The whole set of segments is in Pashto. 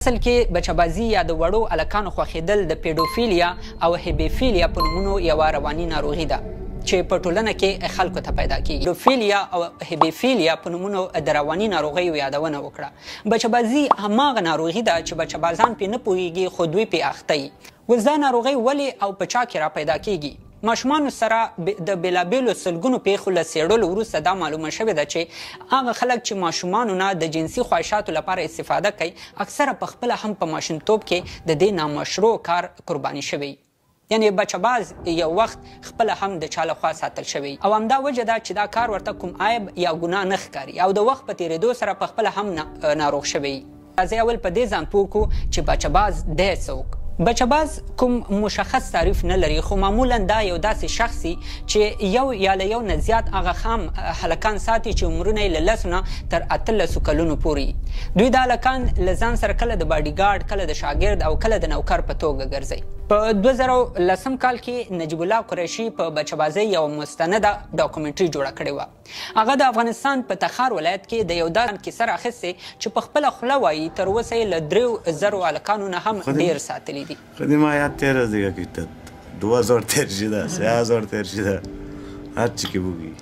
اصل کې بچه بازي یا د وړو هلکانو خوښېدل د پیډوفیلیا او هیبیفیلیا په نومونو یوه رواني ناروغي ده چې په ټولنه کې خلکو ته پیدا کیږي. پیډوفیلیا او هیبیفیلیا په نومونو د رواني ناروغیو یادونه وکړه. بچه بازي هماغه ناروغي ده چې بچه بازان پرې نه پوهیږي خو دوی پرې اخته وي. اوس دا ناروغۍ ولې او په چا کې را پیدا کیږي؟ ماشومانو سره د بېلابېلو سلګونو پېښو له څېړلو وروسته دا معلومه شوې ده چې هغه خلک چې ماشومانو نه د جنسي خواهشاتو لپاره استفاده کوي اکثره په خپله هم په ماشومتوب کې د دې نامشروع کار قرباني شوي. یعنې بچه باز یو وخت خپله هم د چا لخوا ساتل شوی او همدا وجه ده چې دا کار ورته کوم عیب یا ګناه نه ښکاري او د وخت په تېرېدو سره په خپله هم ناروغ شوی. راځئ اول په دې ځان پوه کړو چې بچه باز دی څوک؟ بچه باز کوم مشخص تعریف نه لري خو معمولا دا یو داسې شخص وي چې یو یا له یو نه زیات هغه خام هلکان ساتي چې عمرونه یې له لسو نه تر 18 کلونو پورې. دوی دا هلکان له ځان سره کله د باډیګارډ، کله د شاګرد او کله د نوکر په توګه ګرځوي. په 2010 کال کې نجیب الله قریشي په بچه بازۍ یوه مستنده ډاکومنټري جوړه کړې وه. هغه د افغانستان په تخار ولایت کې د یو داسې کیسه راخیستې چې په خپله خوله وایي تر اوسه یې له 3000 هلکانو نه هم ډېر ساتلي دي. خو ما یاد تېر دیگه که 2000 تیر شده، 3000 تیر شده، هر چی که بگی.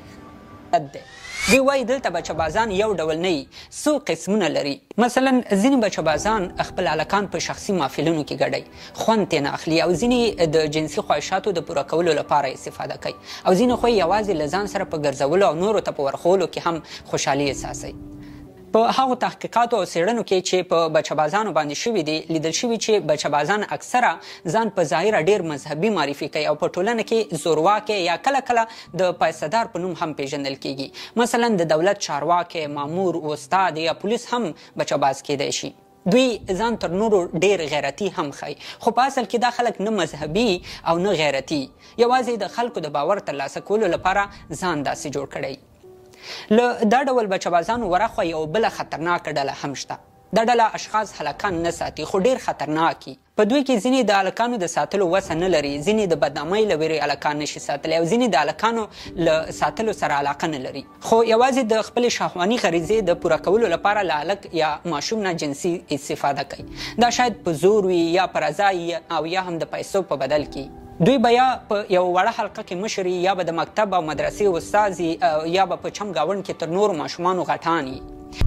دوی وایي دلته بچه بازان یو ډول نه وي، څو قسمونه لري. مثلا ځینې بچه بازان خپل هلکان په شخصي محفلونو کې ګډوي، خوند ترې نه اخلي او ځینې د جنسي خواهشاتو د پوره کولو لپاره استفاده کوي او ځینې خو یې یوازې له ځان سره په ګرځولو او نورو ته په ورښولو کې هم خوشحالي احساسوي. په هغو تحقیقاتو او څېړنو کې چې په بچه بازانو باندې شوي دي لیدل شوي چې بچه بازان اکثره ځان په ظاهره ډېر مذهبي معرفي کوي او په ټولنه کې زورواکی یا کله کله د پیسهدار په نوم هم پیژندل کیږي. مثلا د دولت چارواکی، مامور، استاد یا پولیس هم بچه باز کیدای شي. دوی ځان تر نورو ډېر غیرتي هم ښيي خو په اصل کې دا خلک نه مذهبي او نه غیرتي، یوازې د خلکو د باور ترلاسه کولو لپاره ځان داسې جوړ کړی. له دا ډول بچه بازانو ورخوا یو بله خطرناکه ډله هم شته. دا ډله اشخاص هلکان نه ساتي خو ډېر خطرناک وي. په دوی کې ځینې د هلکانو د ساتلو وسه نه لري، ځینې د بدنامۍ له ویرې هلکان نشي ساتلی او ځینې د هلکانو له ساتلو سره علاقه نه لري خو یوازې د خپلې شهواني غریزې د پوره کولو لپاره له هلک یا ماشوم نه جنسي استفاده کوي. دا شاید په زور وي یا په رضا او یا هم د پیسو په بدل کې. دوی به یا په یوه وړه حلقه کې مشر وي یا به د مکتب او مدرسې استاد وي یا به په چم ګاونډ کې تر نورو ماشومانو غټان وي.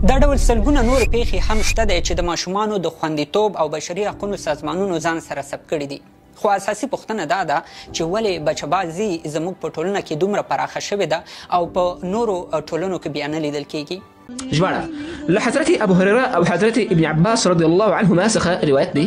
دا ډول سلګونه نورې پېښې هم شته دی چې د ماشومانو د خوندیتوب او بشري حقونو سازمانونو ځان سره ثبت کړي دي. خو اساسي پوښتنه دا ده چې ولې بچه بازي زموږ په ټولنه کې دومره پراخه شوې ده او په نورو ټولنو کې بیا نه لیدل کیږي؟ ژباړه له حضرت ابو هريره او حضرت ابن عباس رضی الله عنهما څخه روایت دی.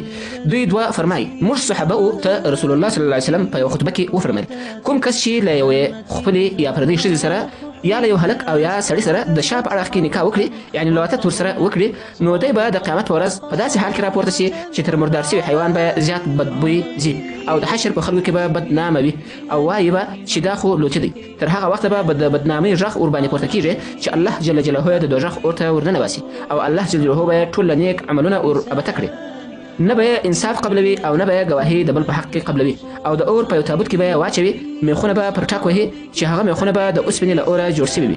دوی دوه فرمایي موږ صحابه ته رسول الله صلی الله علیه وسلم په یوه خطبه کې وفرمیل کوم کس چې له یوې خپلې یا پردۍ ښځې سره یا له یو هلک او یا سړي سره د شا په اړخ کې نکاح وکړي، یعنې لواطت ورسره وکړي، نو دی به د قیامت په ورځ په داسې حال کې راپورته شي چې تر مردار شوي حیوان به زیات بدبوی ځي او د حشر په خلکو کې به بدنامه وي او وایي به چې دا خو لوطي دی. تر هغه وخته به د بدنامۍ غږ ورباندې پورته کیږي چې الله جل جلاله یې د دوزخ اور ته ورننه باسي او الله جل جلاله به یې ټول نیک عملونه ور ابته کړي. نه به یې انصاف قبلوي او نه به یې ګواهي د بل په حق کې قبلوي او د اور په یو تابوت کې به یې واچوي، میخونه به پر ټک وهي چې هغه میخونه به د اوسپنې له اوره جوړ شوي وي.